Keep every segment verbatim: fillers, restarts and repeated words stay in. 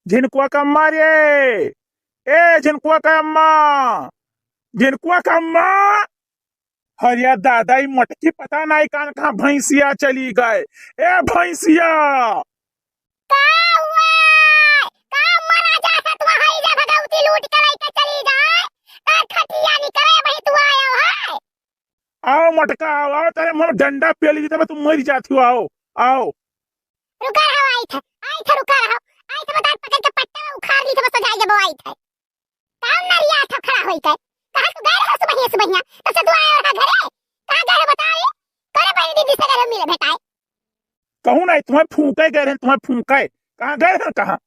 झिनकुआ का अम्मा रे, ए झिनकुआ का अम्मा, झिनकुआ का अम्मा। अरे दादा, ई मोटकी पता नाई कान कहाँ भैंसिया चली गए। ए भैंसिया! का हुआ? का मरा जा सकत हुआ है, जा भगवती लूट के लेके चली जाए? का खटिया निकले, वही तू आयो है? आओ मोटका, आओ, आओ, तेरे मुंह में डंडा पेल दी, तब तू मर जाती हो, आओ, आओ। रुका रहो, आई थे, आई थे, रुका रहो, आई थे, बताए पकड़ के पट्टा उखाड़ ली थे, बस जाए जब आई थे। काम नरिया था खड़ा होई के। कहाँ तू गए रहो सुबहिया सुबहिया? तब से तू आए रहा घरे। कहाँ गए रहो बताओ ये? करे बहन दीदी से गए रहो मिले भेटाए। कहूँ नहीं, तुम्हें फूंके गए रहे, तुम्हें फूंके। कहाँ गए रहे, कहाँ?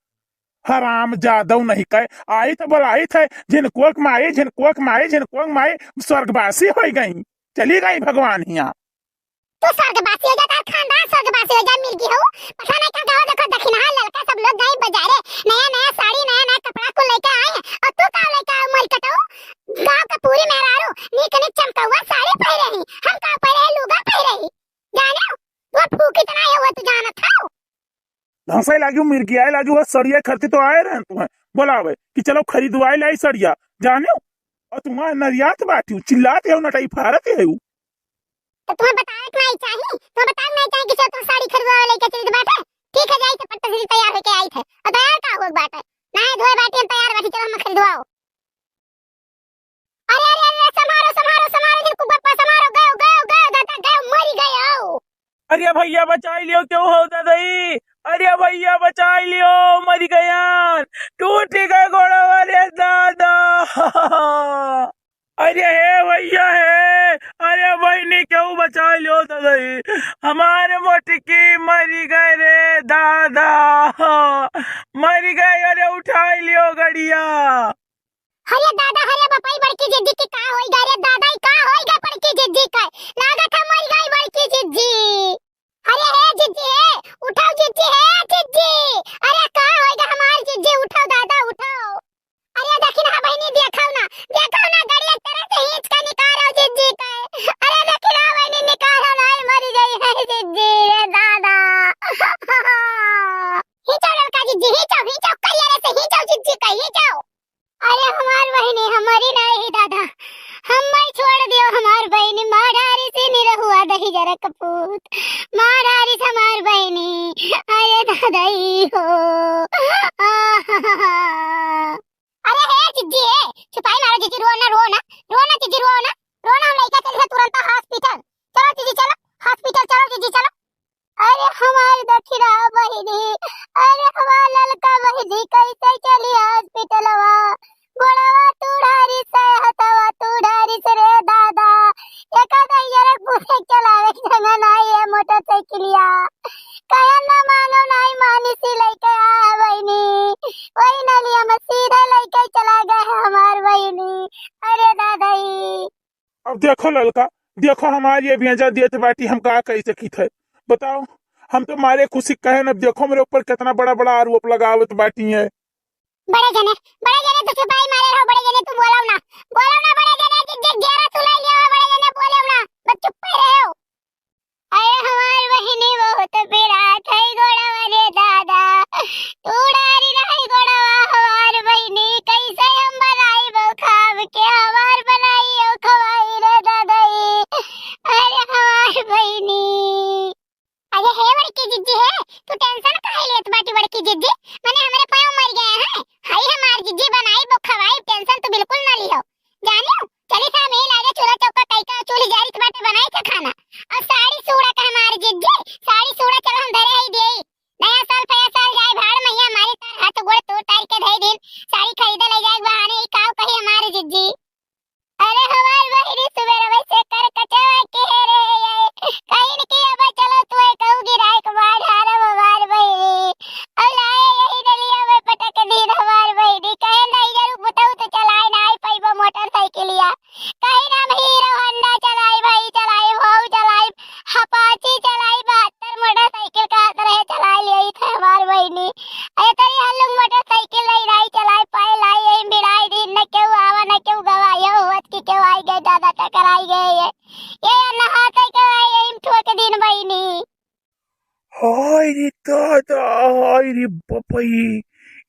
हराम जादव नहीं कहे। आई थे बोला, आई थे, झिनकुआ के माई, झिनकुआ के माई, झिनकुआ के माई, स्वर्गवासी होई गई, चली गई भगवान हिया। तू स्वर्गवासी हो जा, तार खानदान स्वर्गवासी हो जा, मिर्गी हो। पता नहीं कहाँ गवा, देखो दखिनहा ललका सब लोग गई बजारे, नया नया साड़ी, नया नया कपड़ा कुल लेके आई, और तू का लेके आयो मर कटऊ? गाँव का पूरी मेहरारू नीक नीक चमकौआ साड़ी पहिरे ही, हम का पहिरे ही, लुगा पहिरे ही। जाने, वो फूकी तना है, वो तू जानत हो? धंसै लागी, मिर्गियाए लागी, वो सड़िया खरीदे तो आए रहे तुम्हें बोलावे कि चलो खरीदवाए लाई सड़िया, जाने? और तुम्हारे नरियात बाटी, चिल्लात है, नटाई फारत है। तो तुम्हें बतावे के नहीं चाहिए, तुम्हें बतावे के नहीं चाहिए कि चल तुम साड़ी खरीदवा लेके चली तो बात है। ठीक है, जाई थे पट्टा से तैयार होके आई थे। और तैयार का हो बात है? नहाए धोए बाटी, हम तैयार बाटी, चलो हम खरीदवाओ। अरे, अरे, अरे, संभारो, संभारो, संभारो, जिनको बप्पा संभारो, गयो, गयो, गयो, दादा गयो, मरी गयो। अरे भैया बचाई लियो, क्यों हो दादाई? अरे भैया बचाई लियो, मरी गयान, टूटी गए गोड़वा रे दादा। अरे हे भैया हे, अरे बहिनी केहू बचाई लियो दादाई, हमारे मोटकी मरी गए रे दादा, मरी गए, अरे उठाई लियो गड़िया। अरे दादा, अरे बपई बड़की जिज्जी की का होई गा रे दादा, ई का होई गा बड़की जिज्जी का? लागत है मरी गई बड़की जिज्जी। अरे हे जिज्जी हे, उठाओ जिज्जी हे, जिज्जी। अरे का होई गा हमार जिज्जी, उठाओ दादा, उठाओ। अरे देखी ना बहिनी, देखो ना, देखो ना, गड़िया तरह से खींच के निकालो जिज्जी के। अरे देखी ना बहिनी, निकालो ना, मरी गई है जिज्जी रे दादा। खींचो ललका जिज्जी, खींचो, खींचो, करिया रे से खींचो जिज्जी के, खींचो। अरे हमार बहिनी, हमारी नहीं दादा, हम्मै छोड़ दियो हमार बहिनी, मार डारी से निरहुआ दही जरा कपूत, मार डारी से हमार बहिनी, अरे दादाई हो। अरे हे जिज्जी हे, चुपाई मारो जिज्जी, रो ना, रो ना, रो ना जिज्जी, रो ना, रो ना, हम लइका चली तुरंत hospital। चलो जिज्जी चलो, hospital चलो जिज्जी चलो। अरे हमार दखिना बहिनी, अरे हमार ललका बहिनी, कैसे चली hospitalवा? गोड़वा तू डारी से, हथवा तू डारी से रे दादा। एका दहिजरा पूरे चलावे के जगह नाई है मोटरसाइकिलिया। कहे ना मानो नाई मानी सी लइके आ बहिनी। वही नलिया में सीधे लइके चला गए हमार बहिनी। अरे दादाई। अब देखो ललका, देखो हमार ये भेजा देत बाटी, हम का कही सकित है बताओ? हम तो मारे खुशी कहे न, अब देखो मेरे ऊपर कितना बड़ा बड़ा आरोप लगावत बाटी है। बड़े जने, बड़े जने तो चुपाई मारे रहो, बड़े जने तू बोलो ना, बोलो ना बड़े जने, जिज्जी घेरा तू ले लियो, बड़े जने बोलो ना, बस चुप ही रहो। अरे हमार बहिनी बहुत पिरात है गोड़वा रे दादा, तू डारी रही गोड़वा हमार बहिनी, कैसे हम बनाई वो खाब के, हमार बनाई वो खवाई रे दादाई। अरे हमार बहिनी। अरे हे बड़की जिज्जी हे, तू tension काहे लेत बाटी बड़की जिज्जी? मने हमरे पाँव मर गए हैं, हाय हमार जिज्जी बनाई वो खवाई, tension तू बिल्कुल ना लियो। जानियो, चली सा मेल आगे चूल्हा चौका कई का चूल्ही जारी बाटे बनाई के खाना। और साड़ी सूड़ा का हमार जिज्जी, साड़ी सूड़ा चलो हम धरे ही देई। नया साल फया साल जाए भाड़ मैया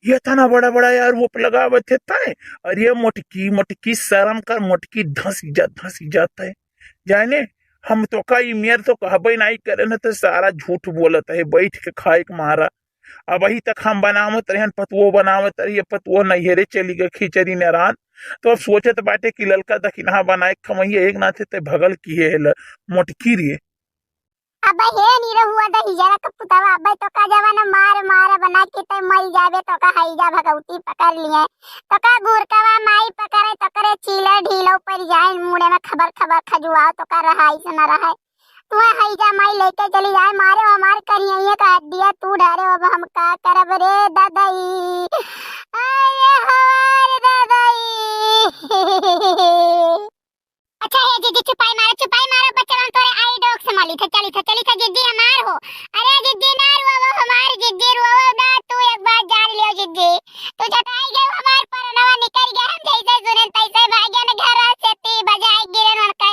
ये तना बड़ा बड़ा यार वो लगावत है तय। अरे मोटकी, मोटकी, शर्म कर मोटकी, धंस जा, धंस जात है। जाने, हम तोका ई मेर तो कहबे नाई करे न, तो सारा झूठ बोलत है बैठ के खाए के मारा। अबही तक हम बनावत रहन, पतुओ बनावत रही, पतुओ नैहरे चली गई खिचड़ी नारान। तो अब सोचत बाटे कि ललका दखिनहा बनाए के खमैया एक नाथे ते भगल किहे है ल-, मोटकी रे। अबे हे निरहुआ दहिजरा के पुतवा, अबे तोका जवन मार मार बना के ते मर जाबे, तोका हैजा भगवती पकड़ लिए, तोका गुरकवा माई पकड़े, तोकरे चीले ढीलो पड़ जाए, मुड़े में खबर खबर खजुआओ, तोका रहाई से न रहे। तू हैजा माई लेके चली जाए, मारे हमार करिया का हड्डिया तू ढारे, अब हम का करब रे ददई, अरे हमार ददई। अच्छा हे जिज्जी, चुपाई मारो, चुपाई मारो, बच्चा हम तोरे आई डोक से मली थे, चली थे, चली थे जिज्जी हमार हो। अरे जिज्जी ना रुआवो, हमार जिज्जी रुआवो ना, तू एक बात जान लियो जिज्जी, तू जताई गए हमार परनवा निकल गया, हम जैसे सुने तैसे भाग्य ने घर से ती बजाए गिरे मन के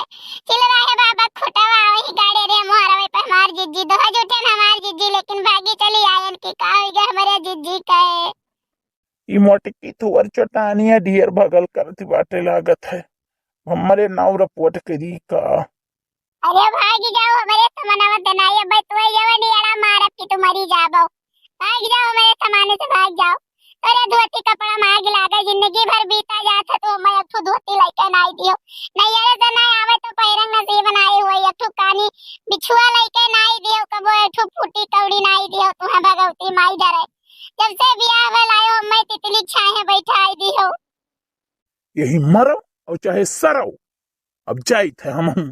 चिल्लाए बाबा खुटवा वही गाड़े रे मोहरवे पे हमार जिज्जी, दोहा जूठे न हमार जिज्जी, लेकिन भागी चली आयन की का होई गए हमारे जिज्जी के। ई मोटकी थुअर चटानिया ढेर भगल करती बाटे लागत है। हमरे नाव रिपोर्ट करी का? अरे भाग जाओ, हमरे समनवा दनाई, अब तो ये वाली अड़ा मारब कि तू मरी जाबो। भाग जाओ, हमरे समाने से भाग जाओ। तोरे धोती कपड़ा में आग लागे, जिंदगी भर बीता जात है, तू हमें एक ठो धोती लइके नाई दियो। नहीं अरे तो ना आवे तो पैरंग नसीब नाई हुए, एक ठो कानी बिछुआ लइके नाई दियो, कबो एक ठो फूटी कौड़ी नाई दियो, तुम्हें भगवती माई डरे। जब से बियाह भइल आयो, हमें तितली छाहे बैठाई दियो। यही मरो और चाहे सरो, अब जाइत है हमहूँ।